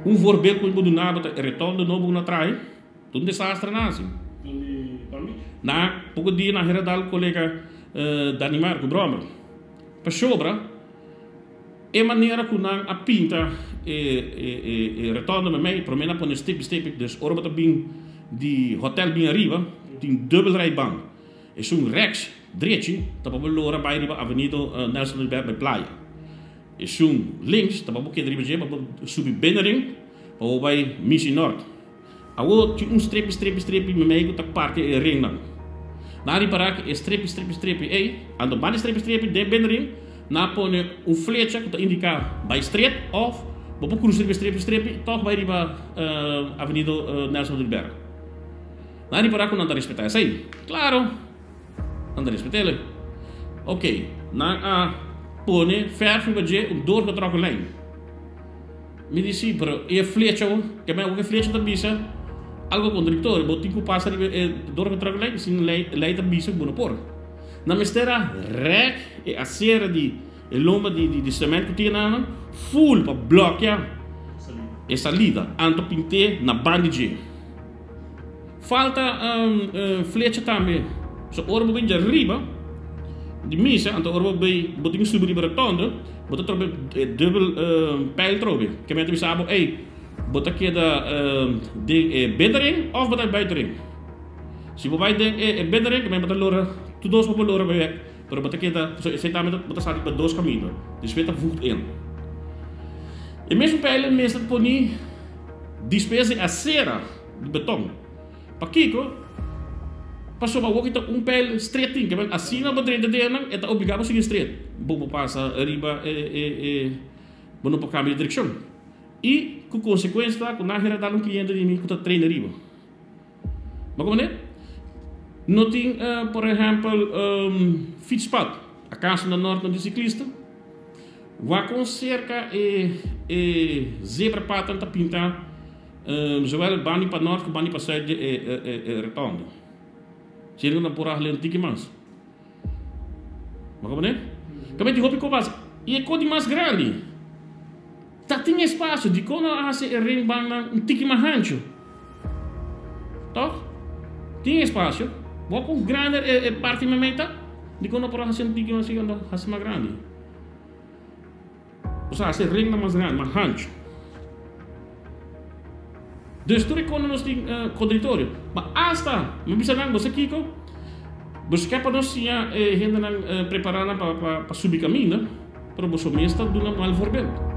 Un voorbeeld ku mi por duna bo ta e rotonde nobo ku nan a trahe, ta un desastre nan hasi. Na poko dia nan a hera dal kolega Danimar ku bròmer. Pasobra e manera ku nan a pinta e rotonde memei, promé nan a pone stepi stepi, dus ora bo ta bin di hotel bin ariba tin dubbel rijbaan. Esun rèks drechi ta pa bo lora bai riba Avenido Nelson Oduber bai playa. Esun links ta pa bo keda riba dje pa bo subi Binnenring pa bo bai Missie Nort. Awor tin un strepi strepi strepi memei ku ta parti e ringnan. Nan a ripará ku e strepi strepi strepi ei, anto banda e strepi strepi den Binnenring nan a pone un flecha ku ta indiká bai stret òf bo por krusa riba e strepi strepi tòg bai riba Avenido Nelson Oduber. Nan a ripará ku nan ta respetá esei. Klaro! Nan ta respet'el. Ok, nan a pone fèrf riba dje un doorgetrokken lijn. Mi di si, pero e flecha bo, ke men e flecha ta bisa algo kontradiktorio, bo tin ku pasa riba e doorgetrokken lijn, sin lei ta bisa ku bo no por. Nan mester a rèk e asera di e lomba di sement ku tin nan ful pa blòkia e salida, anto pint'é na banda di dje. Falta flecha tambe. So ora bo bin djariba di misa, anto ora bo bay bo tin subi riba rotonde, bo ta trobe e dubbel pijl trobe. Ke men ta bisa bo, ey, bo ta keda den e binnenring of bo ta buitenring. Si bo bay den e binnenring, ke men bo ta lora, tur dos bo por lora bay bek, pero bo ta keda, pasobra esey tambe bo ta sali pa dos kaminda. Despues ta voegt in. E mesun pijlen mester poni despues di acera. Di beton. Pakiko? Pasobra awor ki ta un pijl stret tin, ke asina bo drenta den nan, e ta obliga bo sigui stret. Bo por pasa riba e e e bo no por kambia di direkshon. I ku konsekuensia ta ku nan hera dal un kliente di mi ku ta train ariba. Bo komprende? No tin por ehèmpel fietspad. Akaso na nort no tin siklista? Wak kon serka e e zebrapad nan ta pinta. Zowel bandi pa nort ku bandi pa sùit di e rotonde. Siendo ku nan por a hali un tiki mas. Bo komprende? Kaminda tin hopi kos. I e kos di mas grandi, ta tin espasio. Dikon nan a hasi e ringbannan un tiki mas hanchu? Tòg? Tin espasio. Bo kon grandi e parti meimei ta? Dikon nan por a hasi un tiki mas hasi mas grandi? Nos a hasi ringnan mas grandi, mas hanchu. Dus tur e kos nos tin kontradiktorio. Ma asta mi bisa nan, bo sa kiko? Boso ke pa nos siña e hendenan prepará nan pa subi kaminda, pero boso mes ta duna mal voorbeeld.